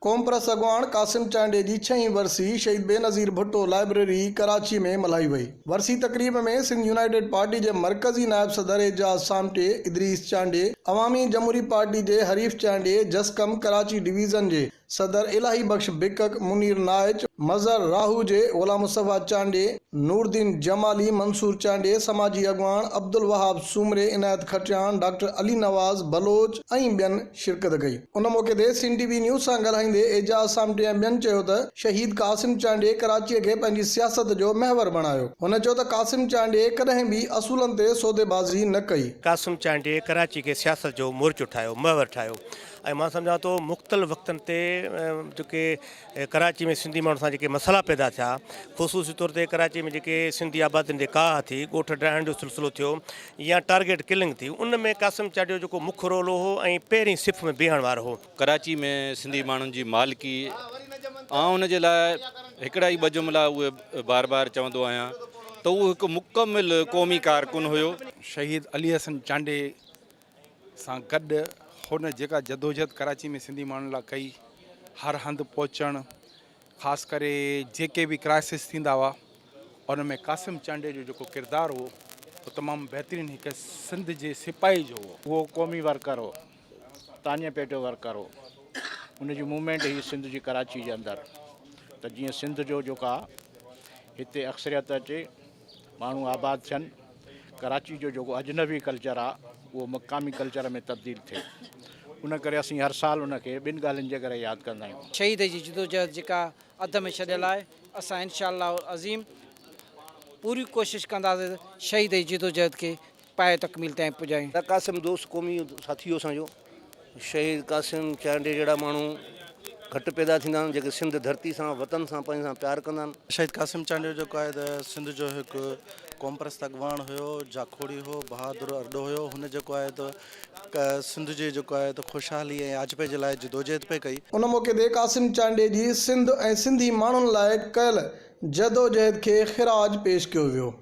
قومپرست اڳواڻ قاسم چانڊيي جي ڇهين ورسي شهيد بينظير ڀٽو لائبريري ڪراچي ۾ ملهائي وئي. ورسي تقريب ۾ سنڌ يونائيٽيڊ پارٽي جي مرڪزي نائب صدر اعجاز سامٽي، ادريس چانڊيي، عوامي جمهوري پارٽي جي حريف چانڊيي، جسقم ڪراچي ڊويزن جي صدر الاهي بخش بڪڪ، منير نائچ، مظهر راهوجي، غلام مصطفيٰ چانڊيي، نوردين جمالي، منصور چانڊيي، سماجي اڳواڻ عبدالوهاب سومري، عنايت کٽياڻ، ڊاڪٽر علي نواز بلوچ ۽ ٻين شرڪت ڪئي. ان موقعي تي سنڌ ٽي وي نيوز سان ڳالهائيندي اعجاز سامٽي ۽ ٻين چيو ته شهيد قاسم چانڊيي ڪراچيء کي پنهنجي سياست جو محور بڻايو. هن چيو ته قاسم چانڊيي ڪڏهن به اصولن تي سوديبازي نه ڪئي. قاسم چانڊيي ڪراچي کي سياست جو مورچو ٺاهيو، محور ٺاهيو. ۽ مان سمجهان ٿو مختلف وقتن تي جيڪي ڪراچي ۾ سنڌي ماڻهن سان جيڪي مسئلا پيدا ٿيا خصوصي طور تي ڪراچي ۾ جيڪي سنڌي آبادين تي ڪاهه ٿي ڳوٺ ڊاهڻ جو سلسلو ٿيو يا ٽارگيٽ ڪلنگ ٿي ان ۾ قاسم چانڊيو جيڪو مک رول هو ۽ پهرين صف ۾ بيهڻ وارو هو. ڪراچي ۾ سنڌي ماڻهن جي مالڪي آئون ان جي لاء هڪڙا ئي ٻه جملا اهي بار بار چوندو آهيان ته اهو هڪ مڪمل قومي ڪارڪن هيو. شهيد علي حسن چانڊيي سان گڏ هن جيڪا جدوجھد ڪراچي ۾ سنڌي ماڻهن لاء ڪئي، هر هنڌ پهچڻ، خاص ڪري جيڪي به ڪرائسس ٿيندا هئا ان ۾ قاسم چانڊيي جو جيڪو ڪردار هو اهو تمام بهترين هڪ سنڌ جي سپاهي جو هو. اهو قومي ورڪر هو، تاڃي پيٽو ورڪر هو، ان جي موومينٽ هئي سنڌ جي ڪراچي جي اندر ته جيئن سنڌ جو جيڪا هتي اڪثريت اچي، ماڻهو آباد ٿين، ڪراچي جو جيڪو اجنبي ڪلچر آ اهو مقامي ڪلچر ۾ تبديل ٿئي ان ڪري اسين هر سال ان کي ٻن ڳالهين جي ڪري ياد ڪندا آهيون. شهيد جي جدوجهد جيڪا اڌ ۾ ڇڏيل آهي اسان انشاء الله العظيم پوري ڪوشش ڪنداسين ته شهيد جي جدوجهد کي پايه تڪميل تائين پڄايون. قاسم دوست قومي ساٿي هو اسان جو. شهيد قاسم چانڊيي جهڙا ماڻهو گهٽ پيدا ٿيندا آهن جيڪي سنڌ ڌرتي سان وطن سان پنهنجي سان پيار ڪندا آهن. شهيد قاسم چانڊيو جيڪو آهي ته سنڌ جو هڪ قومپرست اڳواڻ هيو، جاکوڙي هو، بهادر ارڏو هيو، هن جيڪو آهي ته سنڌ جي جيڪو آهي ته خوشحالي ۽ آجپي جي لاء جدوجهد پئي ڪئي. ان موقعي تي قاسم چانڊيي جي سنڌ ۽ سنڌي ماڻهن لاء ڪيل جدوجهد کي خراج پيش ڪيو ويو.